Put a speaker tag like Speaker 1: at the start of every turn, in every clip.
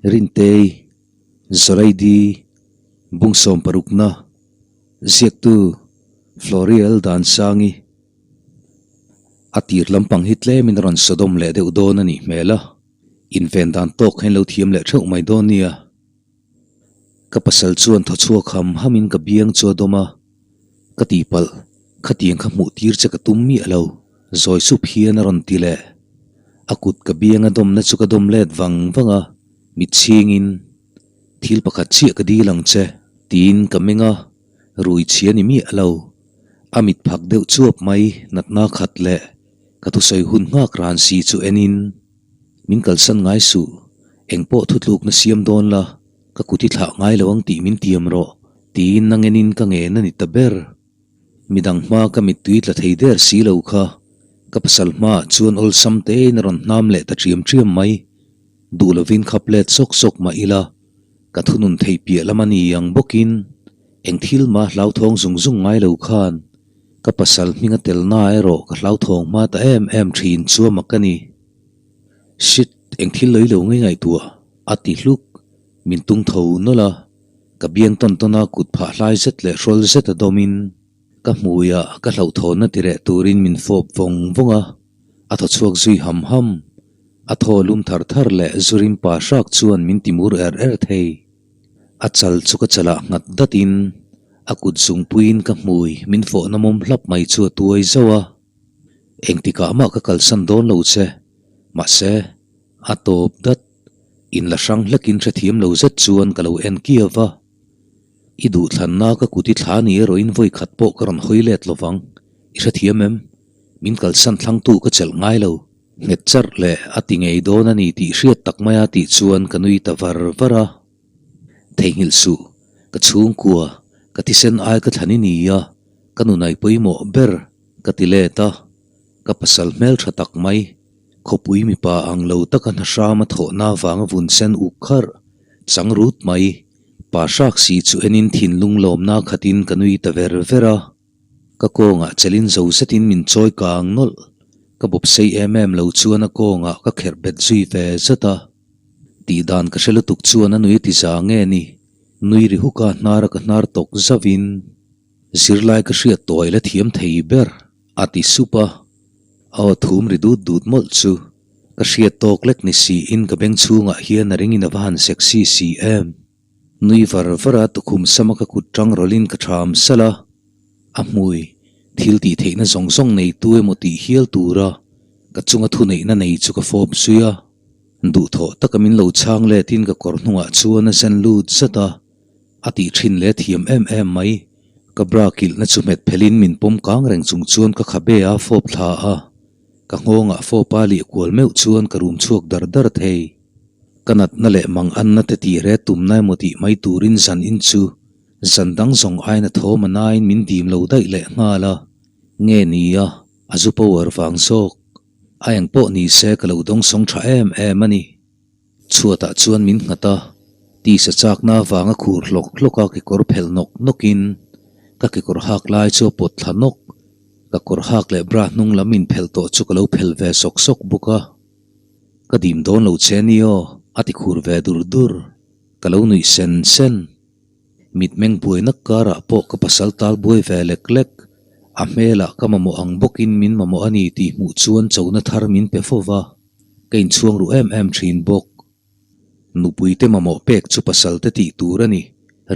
Speaker 1: Rintei, Zoraidi, Bungsawm parukna, Ziaktu, Florial Dansangi. A tir lampang hi tlemin a rawn sawdawm leh deuh dawn a nih hmel a, inven dan tawk kha in lo thiam leh theuh mai dawn nia. Ka pasal chuan thaw chhuak ham hamin ka biang chu a dawm a, ka tihpalh, khatiang kha hmuh tir che ka tum miah lo. Zawi sup hian a rawn ti leh. A kut ka biang a dawmna chu ka dawm let vang vang a, mit chhingin, Thil pakhat chiah ka dil ang che, tiin ka meng a, rui chhi a ni miah lo. A mit phak deuh chuap mai natna khat leh ka thusawi hun nghak ran si chu enin, Min kalsan ngai suh, engpawh thutlukna siam dawn la, ka kut i thlah ngai lo ang tih min tiam rawh, tiin nangenin ka ngen a ni ta ber. Midang hma ka mittui tla thei der si lo kha, ka pasal hmaah chuan awlsam tein a rawn hnam leh ta ṭiam ṭiam mai. Duh lovin khap let sawk sawk mah ila, ka thunun theih piah lam a ni ang bawkin eng thil mah hlauthawng zung zung ngai lo khan ka pasal hminga telna erawh ka hlauthawng hma ta em em ṭhin chu a mak a ni. Shit, eng thil lei lo ngei ngaihtuah, a ti hluk. Min tung tho nawlh a. Ka biang tawn tawn a kut phah hlai zet leh hrawl zet a dawmin ka hmuiah ka hlauhthawnna ti reh turin min fawp vawng vawng a, a thaw chhuak zui ham ham. A thaw lum thar thar leh zurim pa hrak chuan min ti mur er er thei. A chal chu ka chalah nghat datin a kut zungpuiin ka hmui min fawhna mawm hlap mai chu a tuai zauh a. Engtikah mah ka kalsan dawn lo che, mahse a tawp dat. In la hrang hlekin hrethiam lo zet chuan ka lo en kiau va. I duhthlanna ka kut i thla ni erawhin vawi khat pawh ka rawn hawi let lovang. I hrethiam em? Min kalsan thlangtu ka chelh ngai lo. Nghet charh leh a ti ngei dawn a ni tih hriat tak maia tih chuan ka nui ta var var a. Theihnghilh suh, ka chhungkua, ka thisen ai ka thlan i ni a, ka nunai pawimawh ber ka ti let a. Ka pasal hmeltha tak mai. Khawpui mipa ang lo taka hna hrama thawhna avanga vun sen uk kharh, chang rut mai. Pa hrak si chu enin thinlung lawmna khatin ka nui ta ver ver a. Ka kawngah chelin zo zetin min chawi kang nawlh. Ka bawp sei em em lo chuan a kawngah ka kherh bet zui ve zat a. Tih dan ka hre lutuk chuan a nui a ti za nge ni? Nui ri huk a hnara ka hnar tawk zauhin zirlai ka hriat tawi la thiam thei ber a ti sup a. Aw thum ri dut dut mawlh chu ka hriat tawk lek ni siin ka beng chhungah hian a ringin a va han sexy si em. Nui var var a tukhum sama ka kut tang rawlhin ka tham salh a, a hmui thil tih theihna zawng zawng nei tu emaw tih hial tura ka chunga thuneihna nei chu ka fawp zui a. Duhthawh taka min lo chhang letin ka kawr hnungah chuan a zen lut zat a. A tih thin leh thiam em em mai. Ka bra kilhna chu hmet phelhin min pawm kang reng chung chuan ka khabe a fawp thla a. Ka nghawngah fawp a lih kual meuh chuan ka rum chhuak dar dar thei. Ka natna leh mang anna te tih re tumna emaw tih mai turin zan in chu zan dang zawng aina thawm a nain min dim lo daih leh nghal a. Nge ni a, a zu power vang zawk. A eng pawh ni se ka lo dawngsawng tha em em a ni. Chhuatah chuan min nghat a, tisa chakna avanga khur hlawk hlawk a kekawr phelh nawk nawkin ka kekawr hak lai chu a pawt thla nawk. Ka kawr hak leh bra hnung lam inphelh tawh chu ka lo phelh ve sawk sawk bawk a. Ka dim dawn lo che ni aw, a ti khur ve dur dur. Ka lo nuih sen sen. Mitmeng buainak karah pawh ka pasal tal buai ve lek lek. A hmelah ka mamawh ang bawkin min mamawh a ni tih hmuh chuan chona thar min pe fo va. Ka inchhuang ruh em em thin bawk. Nupuite mamawh pek chu pasalte tih tur a ni,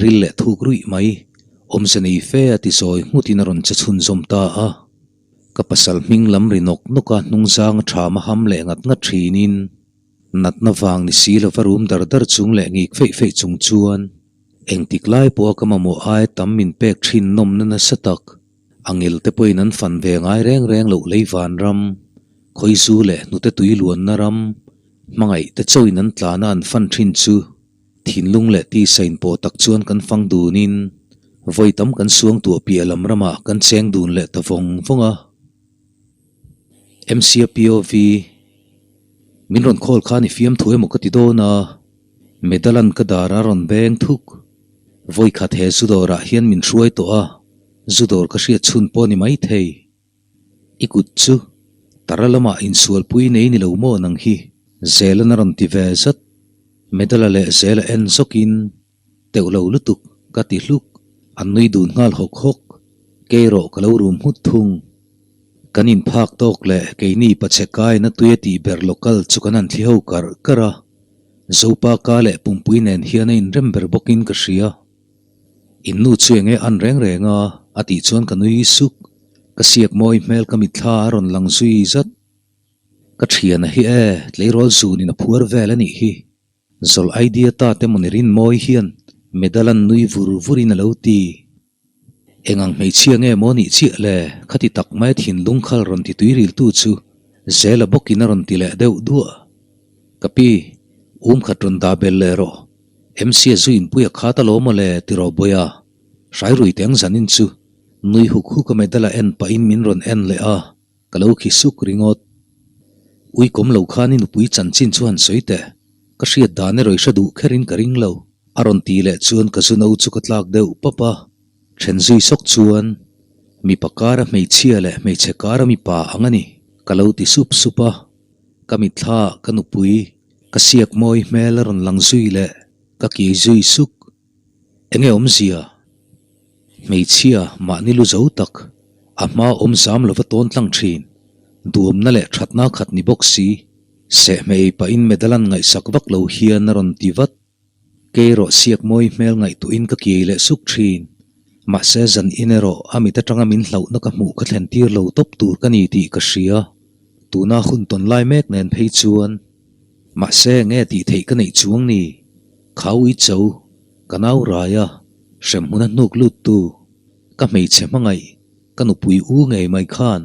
Speaker 1: ril leh thuk ruih mai. Awmze nei fe a ti zawi nghutin a rawn che chhunzawm ta a. Ka pasal hming lam ri nawk nawk a hnungzang a tha ma ham leh ngat ngat thinin natna vang ni si lova rum dar dar chung leh ngik feih feih chung chuan engtik lai pawha ka mamawh aia tam min pek thin nawmna nasa tak Angel te pawhin an fan ve ngai reng reng loh lei vanram, khawizu leh hnute tui luanna ram, hmangaih te chauhin an tlana an fan thin chu thinlung leh tisa inpawh tak chuan kan fang dunin vawi tam kan suang tuah piah lam ramah kan cheng dun leh ta vawng vawng a. MCAPOV, Min rawn call khan i fiamthu emaw ka ti dawn a, Medalan ka dar a rawn beng thuk. Vawi khat he zu dawrah hian min hruai tawh a, zu dawr ka hriat chhun pawh a ni mai thei. I kut chu tara lamah insualpui nei ni lo maw nang hi? Zelan a rawn ti ve zat. Medal-a leh zela en zawkin teuh lo lutuk ka ti hluk, an nui dun nghal hawk hawk, kei rawh ka lo rum nghut thung. Kan inphak tawk leh keini pachhe kaina tui a tih ber local chu kan han thli ho karh karh a, Zopa ka leh pumpui nen hian a inrem ber bawkin ka hria. In nu chu enge an reng reng a, a tih chuan ka nui suk, ka siak mawi hmel ka mitthla a rawn lang zui zat. Ka thiana hi e, tleirawl zunin a phuar vel a nih hi. Zawlh idea ta te maw ni rin mawi hian medal an nui vur vurin a lo ti. Eng ang hmeichhia nge maw nih chiah le, khati tak mai thinlung khal rawn ti tuiriltu chu Zela bawkin a rawn ti leh deuh duah. Ka pi, um khat rawn dah bel leh rawh. MC a zu inpui a khat alawm aw le tiraw Bawiha. Hrairui teng zanin chu nui huk huk a medal a en pahin min rawn en leh a. Ka lo khi suk ringawt. Ui kawm lo khan i nupui chanchin chu han sawi teh. Ka hriat dan erawh i hre duh kherin ka ring lo. A rawn ti leh chuan ka zu no chu ka tlak deuh pap a. Then zui sawk chuan mipa kara hmeichhia leh hmeichhe kara mipa ang a ni. Ka lo ti sup sup a. Ka mitthla ah ka nupui ka siak mawi hmel a rawn lang zui leh ka kiai zui suk. Enge awmzia? Hmeichhia mahni lu zo tak, a hma awm zam lova tawn tlang thin, duamna leh thatna khat ni bawk si, sehhmeh ei pahin medal an ngaihsak vak lo hian a rawn ti vat. Kei erawh siak mawi hmel ngaihtuahin ka kiai leh suk thin. Mahse zan in erawh a mit atanga min hlauhna ka hmuh ka thlen tir lo tawp tur ka ni tih ka hria. Tuna hun tawn lai mek nen phei chuan. Mahse nge tih theih ka neih chuang ni? Khaui cho. Ka nau raia hremhmun a hnuk lut tu, ka hmeichhe hmangaih, ka nupui u ngei mai khan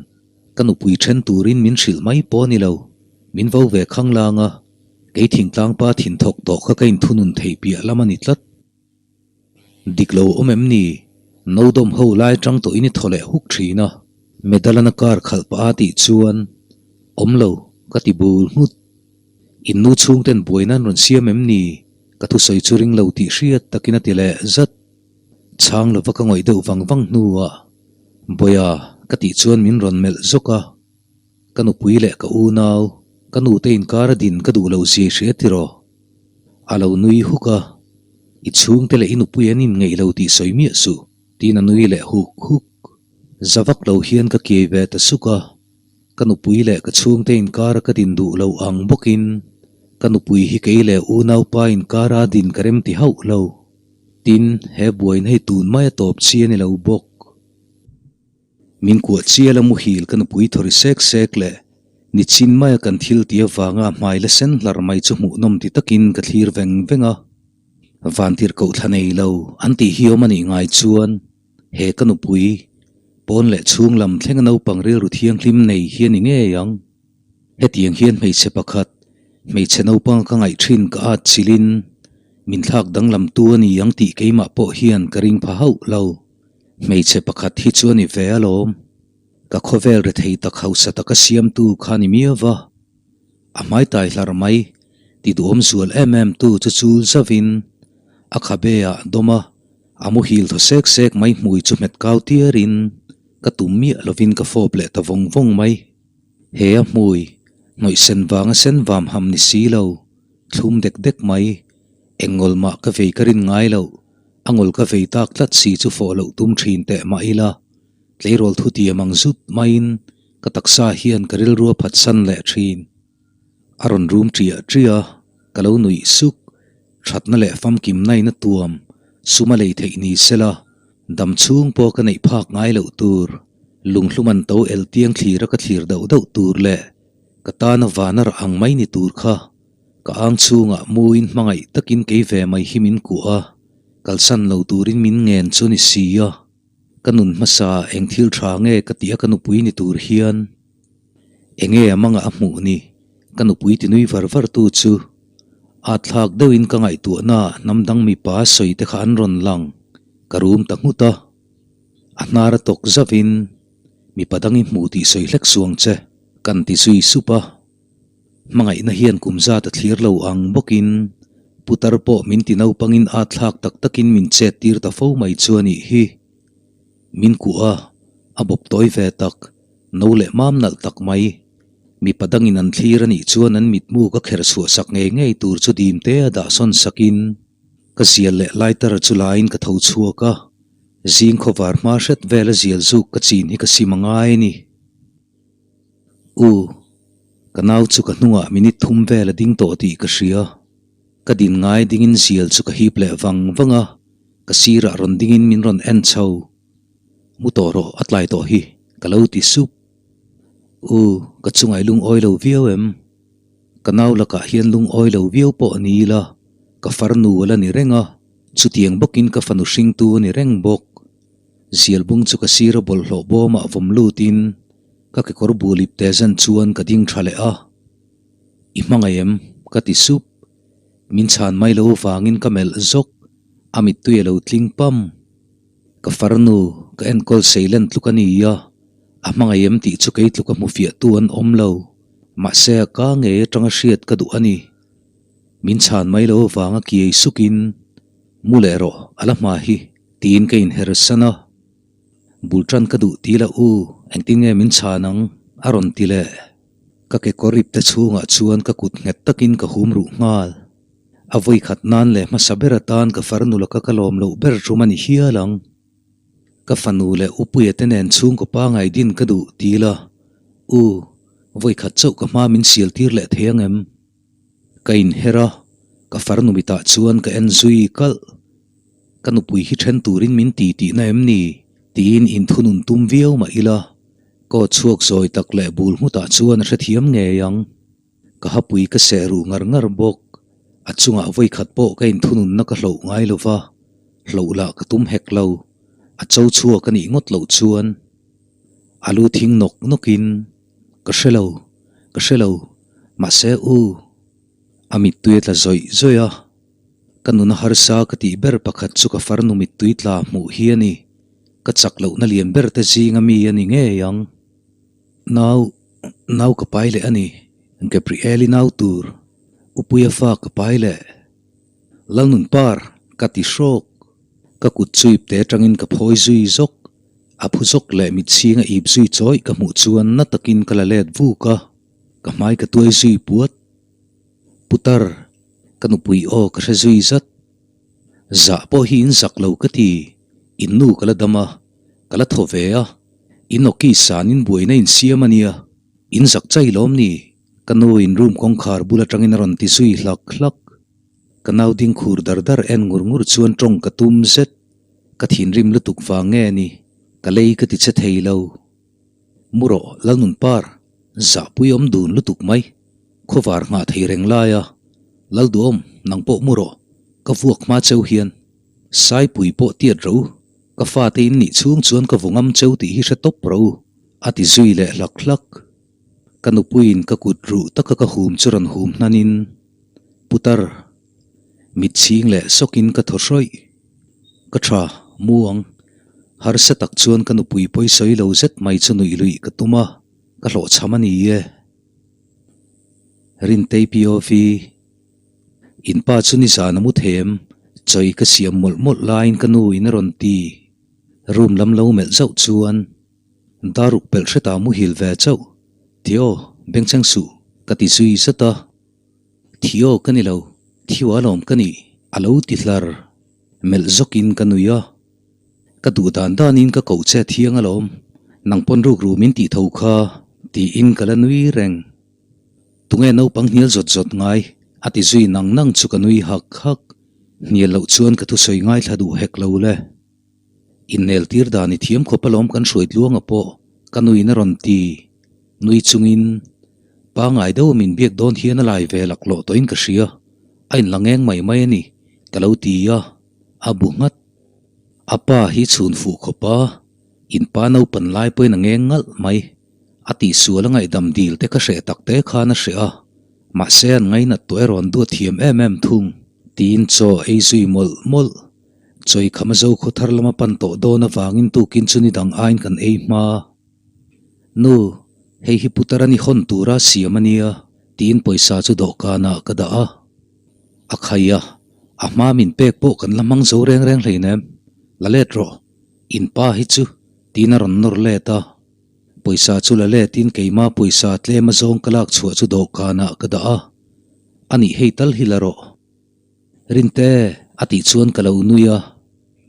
Speaker 1: ka nupui then turin min hrilh mai pawh a ni lo, min vo ve khanglang a, kei thingtlangpa thinthawk tawh kha ka inthunun thei piah lam a ni tlat. Dik lo awm em ni? No dawm ho lai tang tawhin i thaw leh huk thin a, medal a na kar khalh pah a tih chuan awm lo ka ti bul nghut. In nu chhungten buaina an rawn siam em ni? Ka thusawi chu ring lo tih hriat takin a ti leh zat. Chhang lova ka ngawih deuh vang vang hnuah, Bawiha, ka tih chuan min rawn melh zawk a. Ka nupui leh ka unau, ka nute inkar a din ka duh loh zia i hria tiraw? A lo nui huk a, I chhungte leh i nupui an inngeih lo tih sawi miah suh, tiin a nui leh huk huk. Za vak lo hian ka kiai ve ta suk a. Ka nupui leh ka chhungte inkara ka din duh lo ang bawkin ka nupui hi kei leh unaupa inkara din ka rem ti hauh lo. Tin, he buaina hi tun mai a tawp chi a ni lo bawk. Min kuah chial a muhil ka nupui thawri sek sek leh nichin maia kan thil ti avanga a hmai la sen hlar mai chu hmuhnawm ti takin ka thlir veng veng a. Vantirhkoh thla nei lo an tih hi awm a nih ngai chuan He ka nupui, pawn leh chhung lam thlenga naupang rilru thianghlim nei hi a ni ngei ang. Hetiang hian hmeichhe pakhat, hmeichhe naupanga ka ngaih thin ka at chilhin min thlak danglamtu a ni ang tih keimah pawh hian ka ring pha hauh lo. Hmeichhe pakhat hi chu a ni ve alawm. Ka khawvel rethei tak hausa taka siamtu kha a ni miau va. A hmai tai hlar mai, ti duhawm zual em em tu chu chul zauhin a khabe ah dawm a, A muhil thaw sek sek mai hmui chu hmet kau tiarin ka tum miah lovin ka fawp leh ta vawng vawng mai. He a hmui, hnawih sen vanga sen vam ham ni si lo, thlum dek dek mai, eng ngawl mah ka vei ka rin ngai loh, a ngawl ka vei tak tlat si chu fawh loh tum thin teh mah ila, tleirawl thutiam ang zut maiin ka taksa hian ka rilru a phatsan leh thin. A rawn rum ṭiah ṭiah a, ka lo nuih suk. Ṭhatna leh famkimna in a tuam, sum a lei theih ni sela, dam chhung pawh ka neih phak ngai loh tur, lunghlum an to el tiang thlir a ka thlir dauh dauh tur leh ka tana vana rah ang mai ni tur kha ka ang chhungah muin hmangaih takin kei ve mai hi min kuah a, kalsan lo turin min ngen chu ni si a, ka nun hmasa eng thil ṭha nge ka tih a ka nupui ni tur hian. Enge a mangah a hmuh ni? Ka nupui ti nui var var tu chu at thlak deuhin ka ngaihtuahna ah hnam dang mipa sawi te kha an rawn lang ka rum ta nghut a. A hnar a tawk zauhin mipa dang i hmuh tih sawi hlek suang che kan ti zui sup a. Hmangaihna hian kum zat a thlir lo ang bawkin putar pawh min ti naupangin at thlak tak takin min chet tir ta fo mai chu a nih hi. Min kuah a, a bawp tawi ve tak. No leh mam nalh tak mai. Mipa dangin an thlir a nih chuan an mitmu ka kher chhuah sak ngei ngei tur chu dim te a dah sawn sakin ka zial leh lighter chu laiin ka tho chhuak a, zing khawvar hma hret vel a zial zuk ka chin hi ka sim a ngai a ni. U, ka nau chu ka hnungah minute thum vel a ding tawh tih ka hria. Ka din ngai dingin zial chu ka hip leh vang vang a, ka sirah rawn dingin min rawn en chho. Mu tawh rawh, a tlai tawh hi, ka lo ti sup. U, ka chungai lungawi lo viau em? Ka nau lakah hian lungawi lo viau pawh a ni ila, ka farnu a la ni reng a, chutiang bawkin ka fanu hringtu a ni reng bawk. Zialbung chu ka sira bawlhhlawh bawmah vawm lutin ka kekawr bul ip te zan chuan ka ding tha leh a. I hmangaih em? ka ti sup. Min chhan mai lo vangin ka melh zawk, a mittui a lo tling pam. Ka farnu, ka enkawl sei len tluk a ni a, a hmangaih em tih chu kei tluk a hmu fiahtu an awm lo. Mahse a ka ngei atanga hriat ka duh a ni. Min chhan mai lo vanga kiai sukin, Mu leh rawh, a la hma hi, tiin ka inher san a. Bul tan ka duh ti la u, engtin nge min chhan ang? a rawn ti leh. Ka kekawr ip te chhungah chuan ka kut nghet takin ka hum ruh nghal. A vawi khat nan leh hmasa ber atan ka farnu laka ka lawm loh ber tum a ni hial ang. Ka fanu leh Upuia te nen chhungkaw pangai din ka duh ti la, U, vawi khat chauh ka hma min sial tir leh thei ang em? Ka inher a, ka farnu mitah chuan ka en zui kalh. Ka nupui hi then turin min ti tihna em ni? tiin inthunun tum viau mah ila, ka aw chhuak zawi tak leh bul nghutah chuan a hrethiam ngei ang. Ka hapui ka seh ruh ngar ngar bawk. A chungah vawi khat pawh ka inthununna ka hloh ngai lo va, hloh lah ka tum hek lo. A cho chhuak a nih ngawt loh chuan a lu thing nawk nawkin, Ka hre lo, ka hre lo, mahse u. A mittui a tla zawih zawih a. Ka nuna harsa ka tih ber pakhat chu ka farnu mittui tla hmuh hi a ni. Ka chak lohna lian ber te zinga mi a ni ngei ang. Nau, nau ka pai leh a ni. Gabriel-i nau tur, Upuia fa ka pai leh. Lalnunpar, ka ti hrawk. Ka kut chu ipte atangin ka phawi zui zawk. A phu zawk leh mitchhing a ip zui chawih ka hmuh chuan na takin ka la let vuk a, ka hmai ka tuai zui puat. Putar, ka nupui aw ka hre zui zat. Zah pawh hi in zak lo ka ti, in nu ka la dam a, ka la thaw ve a, in awki san in buaina in siam a nia, in zak chai lawm ni? Ka nu in room kawngkhar bul atangin a rawn ti zui hlak hlak. Ka nau ding khur dar dar en ngur ngur chuan tawng ka tum zet. Ka thinrim lutuk vang nge ni? Ka lei ka ti che thei lo. Mu rawh, Lalnunpar, zahpui awm dun lutuk mai. Khawvar nghah thei reng lai a, Lalduhawm, nang pawh mu rawh, ka vuak hma cheu hian. Saipui pawh tiat ro, ka fate in nih chhung chuan ka vaw ngam cheu tih hi hre tawp ro, a ti zui leh hlak hlak. Ka nupuiin ka kut ruh taka ka hum chu rawn hum hnanin, Putar, mit chhing leh sawkin ka thaw hrawih. Ka tha, mu ang. Harsa tak chuan ka nupui pawisawi lo zet mai chu nuih luih ka tum a, ka hlawhchham a ni e. Rintei POV, In pa chu nizan a mu thei em? Chawi ka siam mawlh mawlh laiin ka nu in a rawn ti. Room lam lo melh zauh chuan daruk pelh hretah muhil ve chauh. Theo, bengchheng suh, ka ti zui zat a. Theo ka ni lo, Theo alawm ka nih, a lo ti hlar. Melh zawkin ka nui a. Ka duh dan danin ka koh che thiang alawm, nang pawn rukru min tih tho kha, tiin ka la nui reng. Tunge naupang hnial zawt zawt ngai? a ti zui nang nang chu ka nui hak hak. Hnial loh chuan ka thusawi ngaithla duh hek lo le. Innel tir dan i thiam khawp alawm kan hruai tluanga pawh ka nuin a rawn ti. Nui chungin pangai deuh min biak dawn hian a lai ve laklawh tawhin ka hria, a inla ngeng mai mai a ni, ka lo ti a, a bu nghat. A pa hi chhun fuh khawp a, in pa naupan lai pawhin a ngeng ngalh mai. A tihsual a ngaihdam dil te ka hreh tak te khan a hreh a, mahse an ngainat tawh erawh an duat thiam em em thung. Tiin chaw ei zui mawlh mawlh. Chawi kham a zo khaw thar lama pan tawh dawn avangin tukin chu ni dang aiin kan ei hma. Nu, hei hi putar a ni hawn tura siam a nia, tiin pawisa chu dawhkanah ka dah a. A khai a, a hma min pek pawh kan la hmang zo reng reng hleinem. La let rawh, in pa hi chu, tiin a rawn nawr let a. Pawisa chu la letin keima pawisa tlem azawng ka lak chhuah chu dawhkanah ka dah a, a nih hei tal hi la rawh. Rinte, a tih chuan ka lo nui a,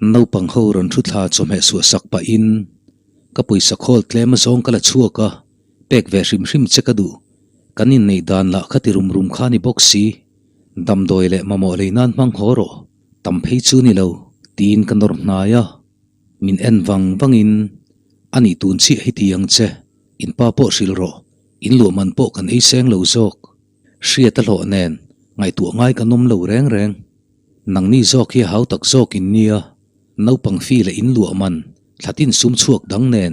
Speaker 1: naupang ho rawn thu thla chawhmeh suah sak pahin ka pawisa khawl tlem azawng ka la chhuak a, pek ve hrim hrim che ka duh. Kan inneih dan lah kha ti rum rum kha ni bawk si. Damdawi leh mamawh lei nan hmang haw rawh, tam phei chu ni lo, tiin ka nawr hnai a. Min en vang vangin, A nih tun chiah hi ti ang che, in pa pawh hrilh rawh, in luah man pawh kan ei seng lo zawk. Hriat a hlawh nen, ngaihtuah ngai kan awm lo reng reng. Nangni zawk hi a hau tak zawk in nia, naupang fi leh in luah man, thlatin sum chhuak dang nen,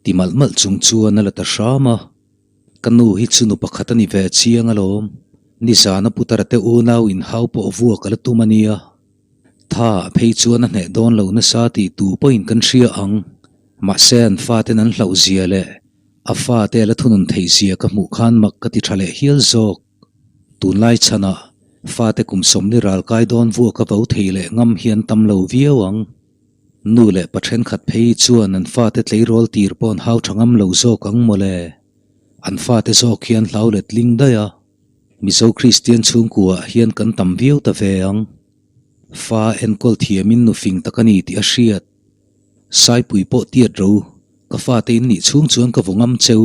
Speaker 1: ti malh malh chung chuan a la ta hram a. Ka nu hi chu nu pakhat a ni ve chiang alawm. Nizana Putara te unau inhau pawh vuak a la tum a nia. Tha a phei chuan a hneh dawn lo nasa tih tu pawhin kan hria ang. Mahse an faten an hlauh zia leh a fate a la thunun theih zia ka hmuh khan mak ka ti tha leh hial zawk. Tunlai chhanah fate kum sawmli ral kai dawn vuak a vo thei leh ngam hian tam lo viau ang. Nu leh pa thenkhat phei chuan an fate tleirawl tir pawh an hau tha ngam lo zawk ang mawle. An fate zawk hian hlau let ling daih a. Mizo Kristian chhungkuaah hian kan tam viau ta ve ang. Fa enkawl thiamin nu fing tak a ni tih a hriat. Saipui pawh tiat ro, ka fate in nih chhung chuan ka vaw ngam cheu,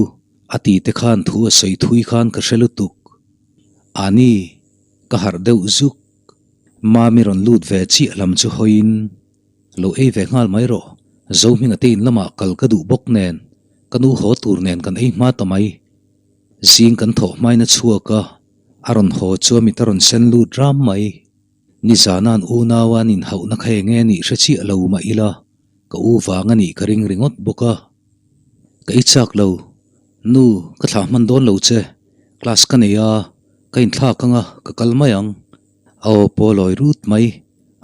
Speaker 1: a ti te khan thu a sawi thui khan ka hre lutuk. Ani, ka harh deuh zuk. Mami rawn lut ve chiah lam chu hawiin, Lo ei ve nghal mai rawh, Zohminga te in lamah kal ka duh bawk nen, ka nu haw tur nen kan ei hma ta mai. Zing kan thawh hmain a chhuak a, a rawn haw chu a mit a rawn sen lut ram mai. Nizana an unau a an inhauhna kha eng nge nih hre chiah lo mah ila, ka u vang a nih ka ring ringawt bawk a. Ka ei chak lo, Nu, ka thlah hman dawn lo che, class ka nei a, ka inthlak ang a, ka kal mai ang. A aw pawh lawi rut mai,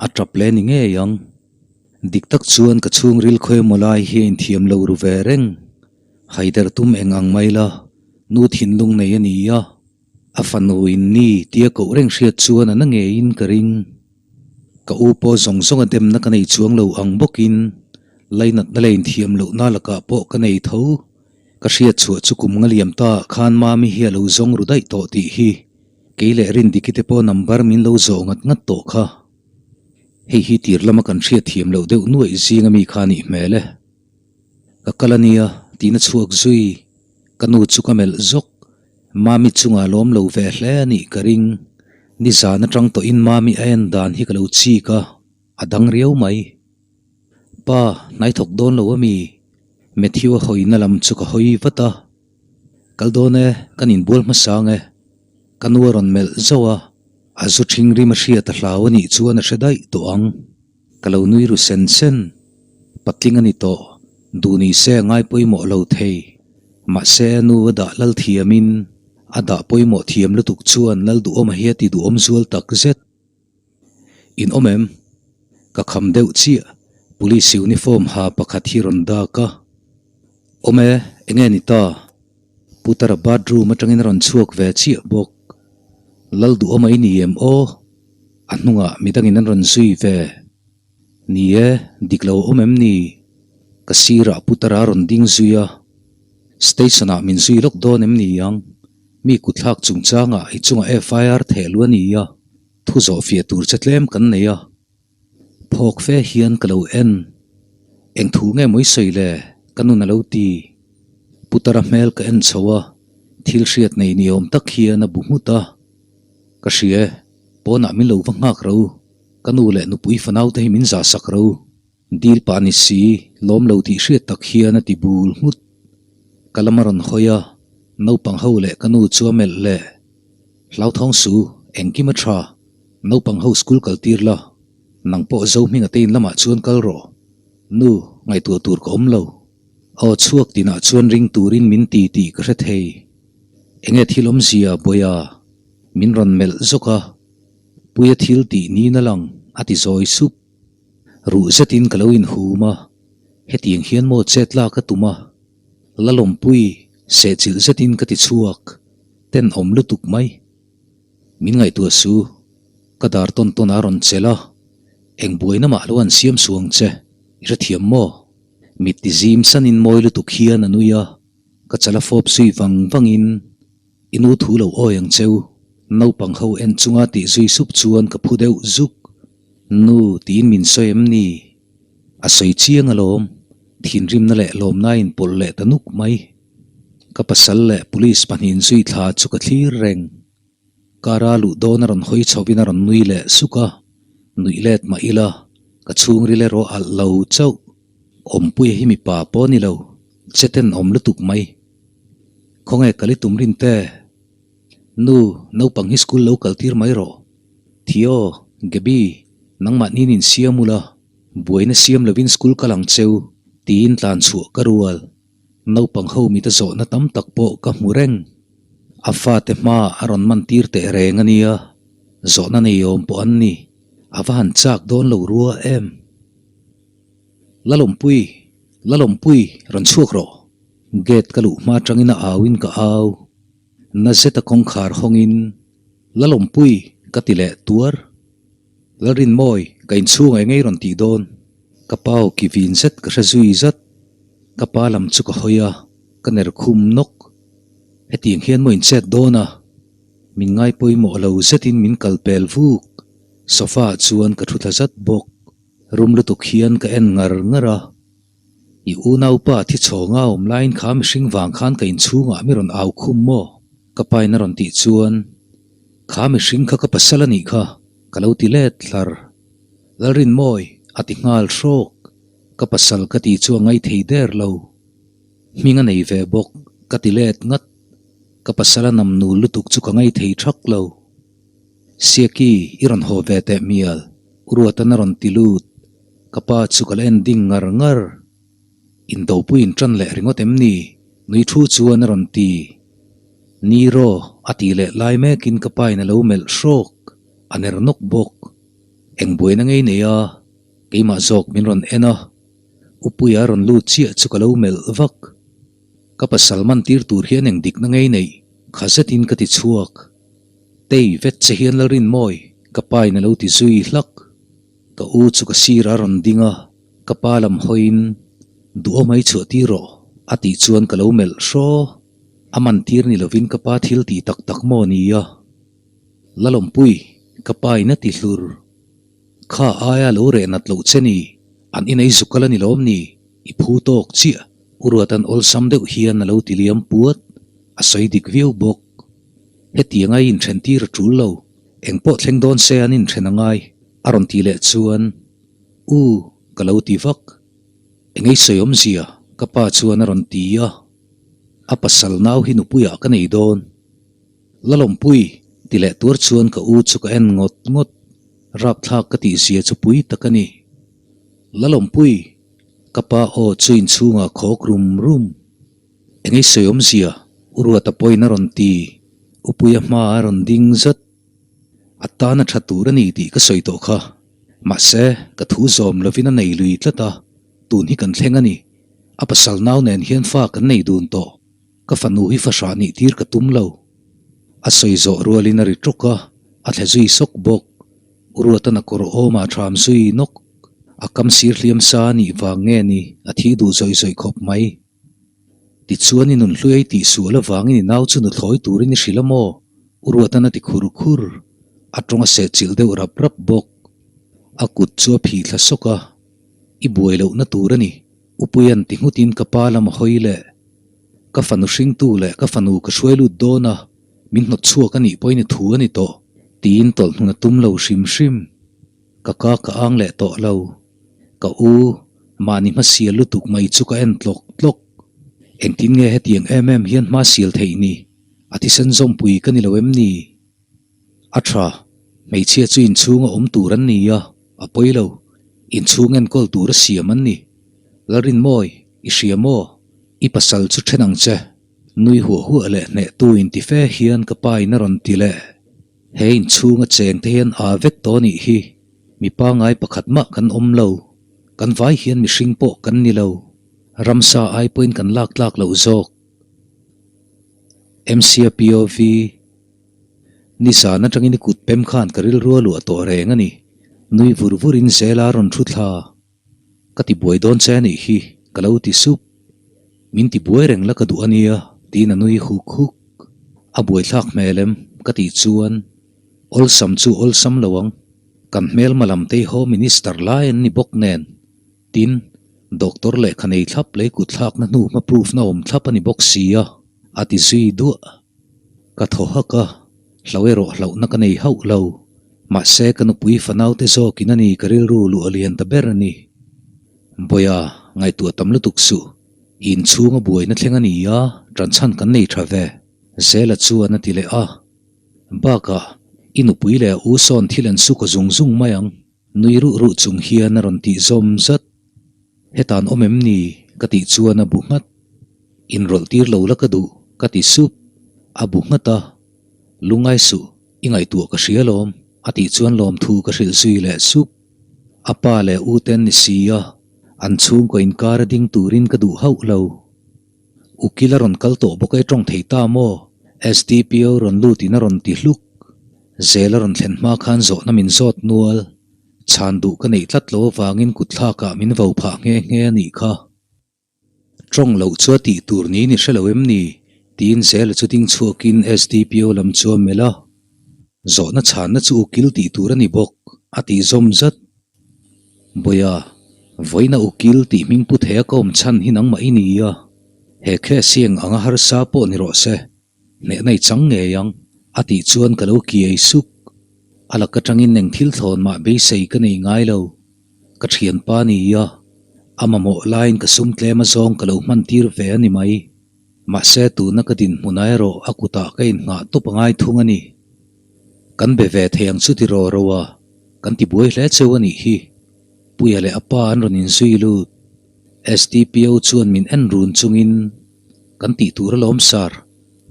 Speaker 1: a tap leh ni ngei ang. Dik tak chuan ka chhungril khawimaw lai hi a inthiam lo ru ve reng. Haider tum eng ang mai la, nu thinlung nei a ni a, a fanu in ni tia koh reng hriat chuan a na ngeiin ka ring. Ka u pawh zawng zawng a demna ka nei chuang lo ang bawkin lainatna leh inthiam lohna lakah pawh ka nei tho. Ka hriat chhuah chu kum nga liam ta khan Mami hi a lo zawng ru daih tawh tih hi kei leh Rindiki te pawh number min lo zawh ngat ngat tawh kha. Hei hi tir lama kan hriat thiam loh deuh nuaih zing ami kha nih hmel e. Ka kal a nia tihna chhuak zui, ka nu chu ka melh zawk. Mami chungah lawm lo ve hle a nih ka ring. Nizan atang tawhin Mami a en dan hi ka lo chik a, a dang riau mai. Pa, hnai thawk dawn lo ami? Matthew a hawina lam chu ka hawi vat a. Kal dawn e, kan inbual hmasa ang e. Ka nu a rawn melh zauh a, a zu ṭhing rim a hriat a hlau a nih chuan a hre daih tawh ang. Ka lo nui ru sen sen. Patling a ni tawh, duh ni se a ngai pawimawh lo thei. Mahse a nu a dah lal thiamin a dah pawimawh thiam lutuk chuan lal duhawm a hi a ti duhawm zual tak zet. In awm em? Ka kham deuh chiah, Police uniform ha pakhat hi rawn dak a. Awm e, enge ni ta? Putara bathroom atangin a rawn chhuak ve chiah bawk. Lal duhawm a i ni em aw? A hnungah midangin an rawn zui ve. Ni e, dik lo awm em ni? Ka sirah Putara a rawn ding zui a. Station ah min zui lawk dawn em ni ang? Mi kutthlak chungchangah i chungah FIR theh lu a ni a, thu zawh fiah tur che tlem kan nei a. Phawk fe hian ka lo en. Eng thu nge mawi sawi le? Ka nun a lo ti. Putara hmel ka en chho a, thil hriat nei ni awm tak hian a bu nghut a. Ka hria e, pawnah min lo va nghak ro, ka nu leh nupui fanau te hi min zah sak ro. Dil pah ni si, lawm lo tih hriat tak hian a ti bul nghut. Ka lam a rawn hawi a, naupang ho leh ka nu chu a melh leh. Hlauthawng su, engkim a tha, naupang ho school kal tir la, nang pawh Zohminga te in lamah chuan kal rawh. Nu, ngaihtuah tur ka awm lo. Aw chhuak tinah chuan ring turin min ti tih ka hre thei. Enge thil awmzia Bawiha? Min rawn melh zawk a, Puia thil tih niin a lang, a ti zawi sup. Ruh zetin ka lo inhum a, hetiang hian maw chet lak a tum a, Lalawmpui, sehchilh zetin ka ti chhuak, tenawm lutuk mai. Min ngaihtuah su, ka dar tawn tawn a rawn chelh a, eng buaina mah lo an siam suang che, i hrethiam maw? Mit ti zim sanin mawi lutuk hian a nui a. Ka chala fawp zui vang vangin i nu thu lo awi ang cheu. Naupang ho en chunga tih zui sup chuan ka phu deuh zuk. Nu tiin min sawi em ni? A sawi chiang alawm. Thinrimna leh lawmna in pawlh leh ta nuk mai. Ka pasal leh police pahnihin zui thla chu ka thlir reng. Kara luh dawn a rawn hawi chhovin a rawn nui leh suk a, nuih let mah ila ka chhungril erawh alh lo chauh. Awmpuia hi mipa pawh a ni lo, che ten awm lutuk mai. Khawnge kal i tum rin te? Nu, naupang hi school lo kal tir mai rawh. Theo, Gaby, nangmah nin in siam ula, buaina siam lovin school kal ang cheu, tiin tlan chhuah ka rual. Naupang ho mita zawhna tam tak pawh ka hmu reng. A fate hma a rawn man tir teh reng a nia, zawhna nei awm pawh an ni, a va han chak dawn lo rua em? Lalawmpui, Lalawmpui, rawn chhuak rawh. Gate ka luh hma atangin a auin ka au. Na zeta kawngkhar hawngin, Lalawmpui, ka ti leh tuar. Lalrinmawi, ka inchhung eng ei rawn tih dawn? Ka pa aw ki vin zet ka hre zui zat. Ka pa lam chu ka hawi a, ka ner khum nawk. Hetiang hian maw inchet dawn a? Min ngai pawimawh lo zetin min kal pel vuk. Sofa ah chuan ka thu thla zat bawk. Rum lutuk hian ka en ngar ngar a. I unaupa thi chhawnga awm laiin kha mihring vang khan ka inchhungah mi rawn au khum maw? Ka pain a rawn tih chuan, Kha mihring kha ka pasal a nih kha, ka lo ti let hlar. Lalrinmawi, a ti nghal hrawk. Ka pasal ka tih chu a ngai thei der lo. Hming a nei ve bawk, ka ti let ngat. Ka pasal a nam nul lutuk chu ka ngai thei thak lo. Siaki, i rawn haw ve teh mial, U Ruatan a rawn ti lut. Ka pa chu ka la en ding ngar ngar. Indopui in ṭan leh ringawt em ni? Nui thu chuan a rawn ti. Ni rawh, a tih leh lai mekin ka pa in a lo melh hrawk, a ner nawk bawk. Eng buaina ngei nei a, keimah zawk min rawn en a. Upuia a rawn lut chiah chu ka lo melh vak. Ka pasal man tir tur hian eng dikna ngei neih, kha zetin ka ti chhuak. Tei vet che hian Lalrinmawi, ka pa in a lo ti zui hlak. Ka u chu ka sir a rawn ding a, ka pa lam hawiin, Duhawm ai chhuah tir rawh, a tih chuan ka lo melh hraw. A man tir ni lovin ka pa thil tih tak tak maw ni a? Lalawmpui, ka pa in a ti hlur. Kha aia lo reh nat loh che ni, an inei zuk kal a ni lawm ni, i phu tawk chiah, U Ruatan awlsam deuh hian a lo ti liam puat, a sawi dik viau bawk. Hetiang a i inthen tir a tul lo, eng pawh thleng dawn se an inthen a ngai, a rawn ti leh chuan, U, ka lo ti vak. Engei sawi awmzia, ka pa chuan a rawn ti a. A pasal nau hi nupuiah ka nei dawn. Lalawmpui, ti leh tuar chuan ka u chu ka en ngawt ngawt. Rapthlak ka tih zia chu pui tak a ni. Lalawmpui, ka pa aw chu inchhungah khawk rum rum. Engei sawi awmzia, U Ruata pawhin a rawn ti. Upuia hma a rawn ding zat. A tan a tha tur a ni tih ka sawi tawh kha. Mahse, ka thu zawm lovin a nei lui tlat a, tun hi kan thleng a ni. A pasal nau nen hian fa kan nei dun tawh. Ka fanu hi fahrah nih tir ka tum lo. A sawi zawh rualin a ri ṭawk a, a thle zui sawk bawk. U Ruatan a kawr awmah ṭham zui nawk. A kam sir hliam sa a nih vang nge ni, a thi duh zawih zawih khawp mai. Tichuan i nunhluai tih sual avangin i nau chu nuthlawi turin i hrilh a maw? U Ruatan a ti khur khur. A tawng a sehchilh deuh rap rap bawk. A kut chu a phih thla sawk a. I buai lohna tur a ni. U Puia'n ti nghutin ka pa lam a hawi leh. Ka fanu hringtu leh ka fanu ka hruai lut dawn a, min hnawt chhuak a nih pawhin i thu a ni tawh. Tiin tawlh hnun a tum lo hrim hrim. Ka ka ka ang leh tawh lo. Ka u, mahni hmasial lutuk mai chu ka en tlawk tlawk. Engtin nge hetiang em em hian hma sial theih ni? A thisen zawmpui ka ni lo em ni? A tha, hmeichhia chu inchhunga awm tur an ni a, a pawi lo. Inchhung enkawl tur a siam an ni. Lalrinmawi, i hria maw? I pasal chu then ang che. Nui huah huah leh hnehtu inti fe hian ka pa in a rawn ti leh. He inchhunga cheng te hian aa vek tawh nih hi. Mi pangai pakhat mah kan awm lo. Kan vai hian mihring pawh kan ni lo. Ramsa ai pawhin kan lak tlak loh zawk. MCAPOV, Nizan atangin i kut pem khan ka rilru a luah tawh reng a ni. Nui vur vurin zela rawn thu thla. Ka ti buai dawn che a nih hi, ka lo ti sup. Min ti buai reng la ka duh a nia, tiin a nui huk huk. A buaithlak hmel em? ka tih chuan, Awlsam chu awlsam lo ang. Kan hmelma lam tei Home Minister lai an ni bawk nen. Tin, Doctor lehkha nei thlap lei kutthlakna hnu hma proof na awm thlap a ni bawk si a, a ti zui duah. Ka thaw hak a, hlau erawh hlauhna ka nei hauh lo. Mahse ka nupui fanaute zawkin a ni ka rilru luh a lian ta ber a ni. Bawiha, ngaihtuah tam lutuk suh. I inchhunga buaina thleng a ni a, ṭanchhan kan nei ṭha ve. Zela chuan a ti leh a. Bakah, i nupui leh a u sawn thil an su ka zung zung mai ang. Nui ruh ruh chung hian a rawn tih zawm zat. Hetan awm em ni? ka tih chuan a bu nghat. Inrawlh tir lo la ka duh, ka ti sup. A bu nghat a. Lungai suh, i ngaihtuah ka hria lawm, a tih chuan lawmthu ka hrilh zui leh sup. A pa leh u te an ni si a, an chhungkaw inkar a ding turin ka duh hauh lo. Ukil a rawn kal tawh bawk e tawng thei ta maw? SDPO rawn lut in a rawn ti hluk. Zel a rawn thlen hma khan zawhna min zawt nual. Chhan duh ka neih tlat lo avangin kutthlak ah min vo phah nghe nghe a nih kha. Tawng loh chu a tih tur niin i hre lo em ni? tiin Zela chu ding chhuakin SDPO lam chu a melh a. Zawhna chhanna chu ukil tih tur a ni bawk, a tih zawm zat. Bawiha, vawiina ukil tih hming pu thei a ka awm chhan hi nangmah i ni a, he case hi eng anga harsa pawh ni rawh se, hnehna i chang ngei ang, a tih chuan ka lo kiai suk. A lak atangin eng thil thlawn mah beisei ka nei ngai lo. Ka thianpa ni a, a mamawh laiin ka sum tlem azawng ka lo hman tir ve a ni mai. Mahse tuna ka dinhmun ah erawh a kutah ka innghah tawp a ngai thung a ni. Kan be ve thei ang chu ti ro ro a, kan ti buai hle cheu a nih hi. Puia leh a pa an rawn inzui lut. SDPO chuan min en run chungin, Kan tih tur alawm sir,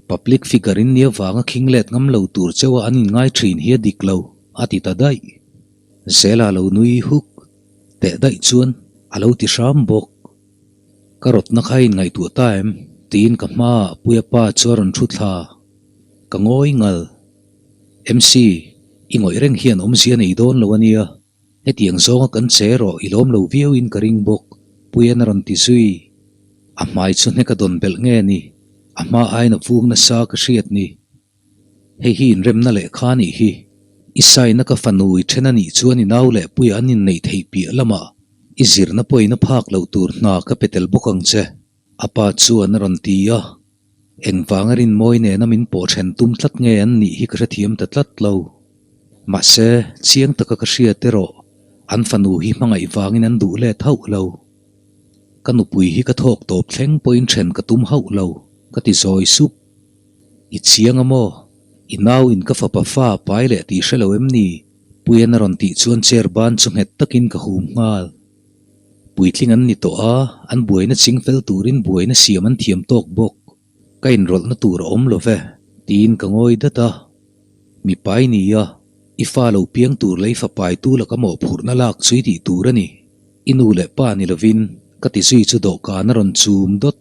Speaker 1: public figure in nia vanga khing let ngam lo tur cheu a an inngai thin hi a dik lo, a ti ta daih. Zela lo nui huk teh daih chuan a lo ti hram bawk. Ka rawtna kha in ngaihtuah ta em? tiin ka hmaah Puia pa chu a rawn thu thla. Ka ngawi ngal. MC, i ngawih reng hian awmzia nei dawn lo a nia. Hetiang zawnga kan che erawh i lawm lo viauin ka ring bawk, Puia'n a rawn ti zui. A hmai chu hnek a dawn belh nge ni? A hma aiin a vung nasa ka hriat ni. Hei hi inremna lehkha a nih hi. I saina ka fanu i then a nih chuan i nau leh puia an inneih theih piah lamah i zirna pawhin a phak loh tur hna ka pe tel bawk ang che, a pa chuan a rawn ti a. Engvanga rinmawi nena min pawh then tum tlat nge an nih hi ka hrethiam ta tlat lo. Mahse, chiang taka ka hriat erawh an fanu hi hmangaih vangin an duh let hauh lo. Ka nupui hi ka thawk tawp thleng pawhin then ka tum hauh lo, ka ti zawi sup. I chiang a maw? I nau in ka fapa fa a pai leh tih hre lo em ni? Puian a rawn tih chuan chair ban chu nghet takin ka hum nghal. Puitling an ni tawh a, an buaina ching fel turin buaina siam an thiam tawk bawk. Ka inrawlhna tur a awm lo ve, tiin ka ngawi dat a. Mipa i ni a, i fa lo piang tur leh i fa paitu laka mawhphurhna lak chu i tih tur a ni. I nu leh pa ni lovin, ka ti zui chu dawhkan a rawn chum dawt.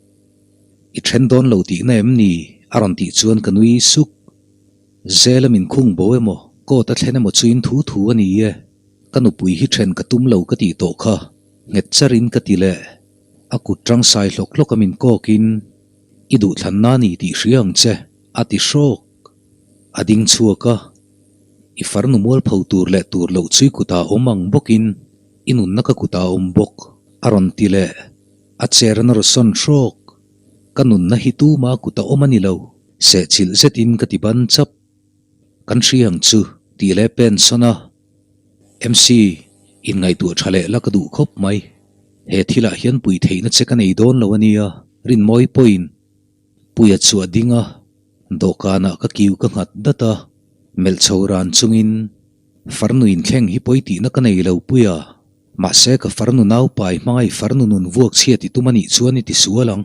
Speaker 1: I then dawn lo tihna em ni? a rawn tih chuan ka nui suk. Zela min khung bo emaw, court a thlen emaw chu in thu thu a ni e. Ka nupui hi then ka tum lo ka tih tawh kha, nghet charin ka ti leh. A kut tang sai hlawk hlawk a min kawkin, I duhthlanna a ni tih hria ang che, a ti hrawk. A ding chhuak a, I farnu mualpho tur leh tur loh chu i kutah awm ang bawkin i nunna ka kutah awm bawk, a rawn ti leh. A cher na rawsawn hrawk. Ka nunna hi tuma kut a awm a ni lo. Sehchilh zetin ka ti ban chap. Kan hria ang chu tih leh pen sawn a. MC, inngaihtuah tha leh la ka duh khawp mai. He thilah hian pui theihna che ka nei dawn lo a nia, Rinmawi pawhin. Puia chu a ding a, dawhkanah ka kiu ka nghat dat a, melh chho ran chungin, Farnu inthleng hi pawi tihna ka nei lo Puia. Mahse ka farnu naupai hmangaih farnu nun vuak chhia ti tum a nih chuan i ti sual ang.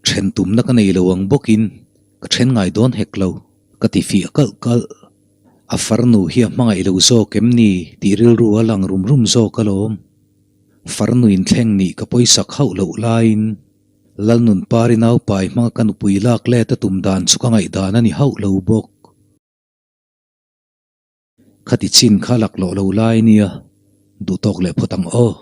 Speaker 1: Then tumna ka nei lo ang bawkin ka then ngai dawn hek lo, ka ti fiah kalh kalh. A farnu hi a hmangaih lo zawk em ni tih rilru a lang rum rum zawk alawm. Farnu inthleng nih ka pawisak hauh loh laiin Lalnunpari naupai hmanga ka nupui lak let a tum dan chu ka ngaihdan a ni hauh lo bawk. Khati chin kha laklawh lo lai nia, duhtawk leh phawt ang aw.